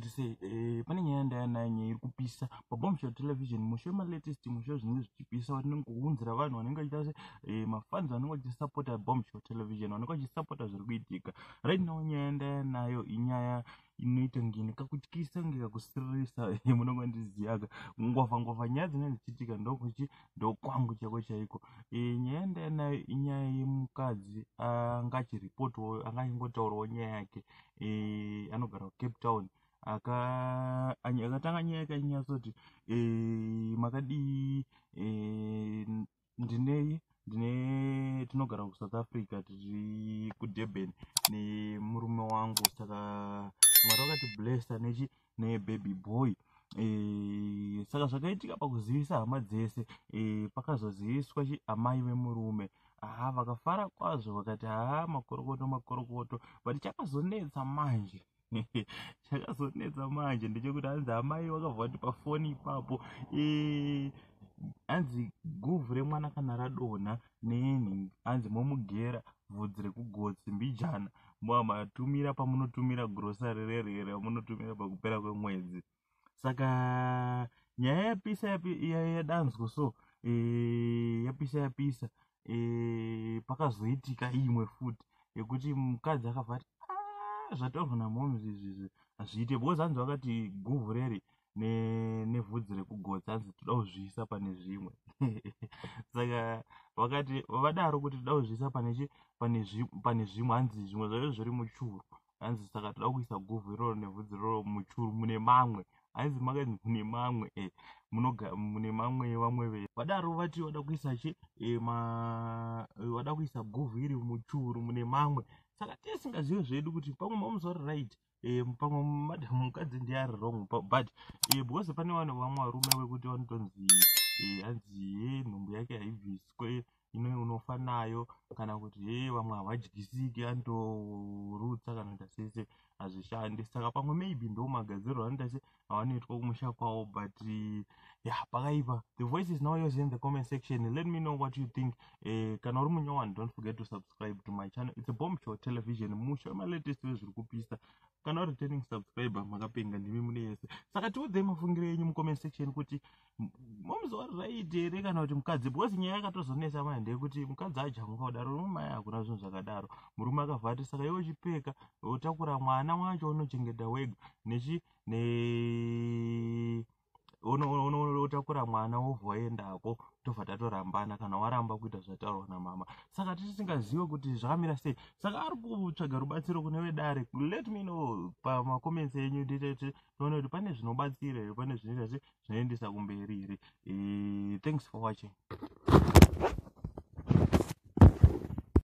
Zviri sei? Pane nyaya yandaya nayo, nyaya iri kupisa paBombshell Television, mushe wemalatest, mushe wezvinenge zvichipisa watinongounzira vanhu vanenge vachiita se mafans vanenge vachisapota Bombshell Television, vanenge vachisapota zviri kuitika right now. Nyaya yandaya nayo inyaya inoita ngini kakutyisa, nge kakusiririsa. Munongondiziyaka ngwavha ngwavha, nyaya dzinenge dzichiitika ndokuchi ndokwangu chaiko chaiko. Nyaya yandaya nayo inyaya yemukadzi anga achiripotawo, anga achingotaurawo nyaya yake. Anogara kuCape Town. Akatanga nyaya yake achinyatsoti, "Makadii? Ndinei ndine tinogara kuSouth Africa, tiri kuDurban nemurume wangu. Saka Mwari vakatiblessa nechi nebaby boy. Saka zvakaitika pakuzivisa hama dzese, pakazoziviswa chi amai vemurume. Haa, vakafara kwazvo, vakati, 'Haa, makorokoto, makorokoto.' But chakazonetsa manje ndechekuti hanzi amai vakabva vati pafoni ipapo, hanzi guvhu remwana kana radonha nenhi, hanzi momugera bvudzi rekugotsi mbijana, matumira pamunotumira grocery rerere ramunotumira pakupera kwemwedzi." Saka nyaya yapisa, yadanzwa so, yapisa yapisa. Pakazoitika imwe futi yekuti mukadzi akabva ati, "Ah, zvataurwa namoms izvizvi hazviite," because hanzi vakati guvhu reri nevhudzi rekugotsa, hanzi toda kuzviisa pane zvimwe. Saka vakati vadaro kuti toda kuzviisa pane zvimwe, hanzi zvimwe zvacho zviri muchuru, hanzi saka toda kuisa guvhu iroro nevhudzi iroro muchuru mune mamwe. Hanzi makanzi mune mamwe, mune mamwe vamwe vadaro vati vada kuisa chi vada kuisa guvhu iri muchuru mune mamwe. Saka tisingazivi zvedu kuti pamwe mamusori right, pamwe madam mukadzi ndiye ari wrong, but because pane vanhu vamwe varume vekuti vanotonzi, hanzi ye nhumbu yake haibviswe, ino unofa nayo, kana kuti he vamwe havadyisiki, anotorutsa kana kuita sese, hazvishandi. Saka pamwe maybe ndo magadziriro anoita se avanoitwa kumusha kwavo. But yeah, pakaipa. The voice is now yours in the comment section. Let me know what you think. Kana uri munyowani, don't forget to subscribe to my channel. It's a Bombshell Television, musha wemalatest wezviri kupisa. Kana uri returning subscriber, makapenga, ndimi mune yese. Saka tiudzei mafungiro enyu mucomment section kuti momuzi right here kana kuti mukadzi, because nyaya yakatozonetsa manje ndeyekuti mukadzi ajamuka kudaro, mai hakuna zvinhu zvakadaro. Murume akabva ati, "Saka iwe uchipeka utakura mwana wacho, unochengeta wega nechi ne unotakura mwana, wobva waendako, tobva tatorambana kana waramba kuita zvataurwa namama." Saka tisingazive kuti zvakamira sei. Saka ari kutsvaga rubatsiro kune vedare. Let me know pamacomments enyu, tione kuti pane zvinobatsira here, pane zvinoita se zvinoendesa kumberi here. Thanks for watching.